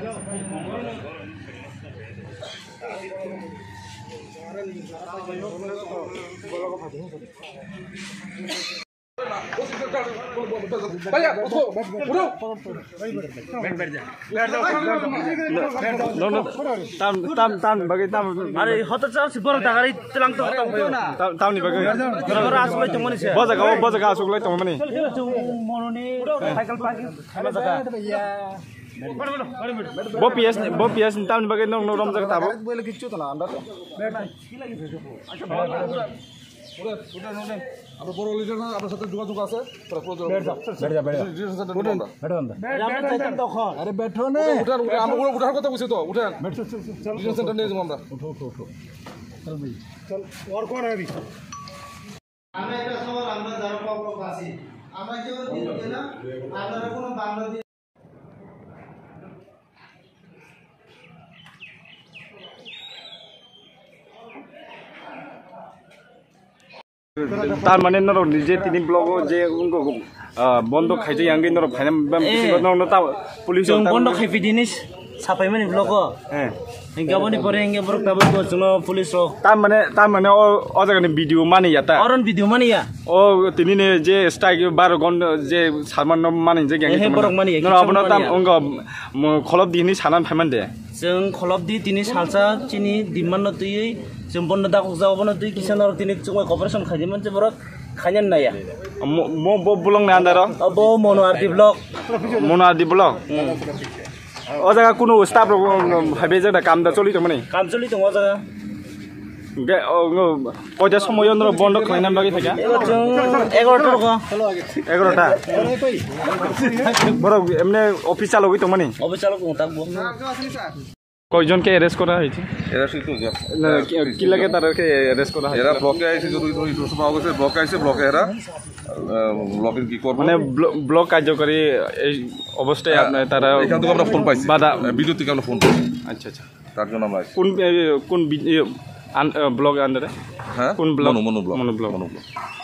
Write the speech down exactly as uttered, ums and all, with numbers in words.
No, no. Tam, tam, tam, bagwi tam. Are, hoto chao si borok dagari telang to tong. Tam, tamni bagwi. Borok asuk lai tongmani se. Bo jaga o, bo jaga asuk lai tongmani. Mononi cycle parking. Bo P S, bo P S ni tamni bagwi nong, nong romjak tabo. আমরা বড় লিডার না, আপনার সাথে যোগাযোগ আছে। তারা পুরো বেড দাও, বেড দাও, বেড দাও। ডিটেনশন সেন্টার নিয়ে আমরা। বেড দাও। আরে বেঠো না। উঠেন, উঠেন, আমরা উঠে, উঠার কথা বলছি তো, উঠেন। বেড, চল, চল, চল, চল। ডিটেনশন সেন্টার নিয়ে যাবো আমরা। উঠো, উঠো, উঠো। চল ভাই। চল, ওর কোন হবি? আমরা একটা শহর, আমরা যারা পক পক আছি, আমরা কেউ দিন দিই না, আপনারা কোনো Bangladesh Tar mane norok ni je tini blogo je wngkok, ah, bondo khaijak yang norok phaina bam Eh. Bisingo norok no ta police Chwng rok ta bondo khai phi dini sapai mani blogo. Eh. Hingke aboni pore hingke borok tabuk bo chwngno police rok. Tar mane, tar mane o, o jaga ni video mani ya ta. Oron video mani ya. O tini ni je strike baro gon je salman no mani je gang Ehe, borok mani ya, Norok kichong abono mani tam ya. Wngkok. Mo kholop di hinwi sanan phaiman de. Chwng kholop di tini salsa chini demand no twiwi chwng bono dakhok jao bono twi kisa norok tini chwngbai cooperation khaidi man je borok khaina naya. Mo, mo bo bolong ni andaro? Abo Mono R D block. Mono R D block? Hmm. O jaga kunu staff rok, um, um, haibe jada kam da choli tongmani? Kam choli tongo o jaga. Ge-, o, o, koita somoyo norok bondo khlaina bagwi thaika? Ego chwng egarota rogo. Egarota? Borok emne office chalogwi tongmani? Office chalok tongo tak bo. কয়জনকে অ্যারেস্ট করা হয়েছে? এরা শুধু যা- না, কি, কি লাগে তাদেরকে অ্যারেস্ট করা হয়েছে? এরা ব্লকে আইসে, যদি কোনো ইনফরমেশন পাওয়া গেছে, ব্লকে আইসে, ব্লকে এরা, আহ, ব্লকে কি করবো? মানে ব্ল-, ব্লক কার্যকরী এই অবস্থায় হ্যাঁ, আপনার তারা এখান থেকে আমরা ফোন পাইছি। বাধা হ্যাঁ, ভিডিও থেকে আমরা ফোন পাইছি। আচ্ছা, আচ্ছা। তার জন্য আমরা আইছি। কোন, এ, কোন বি-, এ, আন-, এ, ব্লক আন্ডারে? হ্যাঁ? কোন ব্লক? মনু, মনু ব্লক। মনু ব্লক। মনু ব্লক।